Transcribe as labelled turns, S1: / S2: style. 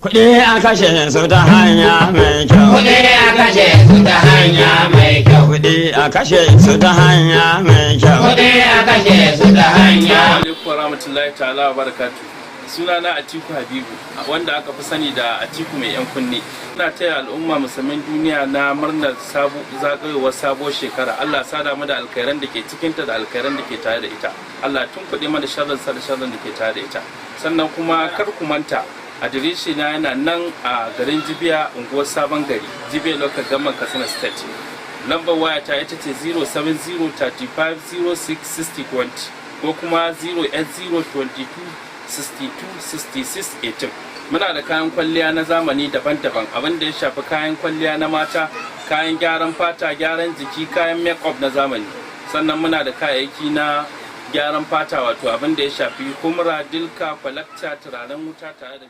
S1: Kuɗi a kashe su ta hanya mai kyau.
S2: Kuɗi a kashe su ta hanya mai kyau.
S1: Kuɗi a kashe su ta hanya mai kyau.
S2: Kuɗi a kashe su ta hanya.
S3: Alaikum warahmatullahi ta'ala wa barakatu. Sunana Atiku Habibu, wanda aka fi sani da Atiku Mai Yan Kunne. Ina taya al'umma musulmin duniya na murnar zagayowar sabuwar shekara. Allah sada mu da alkhairan da ke cikinta da alkhairan da ke tare da ita. Allah tun kuɗi mana sharrin sa da sharrin da ke tare da ita. Sannan kuma kar ku manta, adireshi na yana nan a garin Jibiya, unguwar Sabon Gari, Jibiya Local Government, Katsina State. Lambar wayata ita ce 07035066020 ko kuma 08022626618. Muna da kayan kwalliya na zamani daban-daban, abin da ya shafi kayan kwalliya na mata, kayan gyaran fata, gyaran jiki, kayan make-up na zamani. Sannan muna da kayayyaki na gyaran fata, wato abin da ya shafi humra, dilka, kwalakta, turaren wuta tare da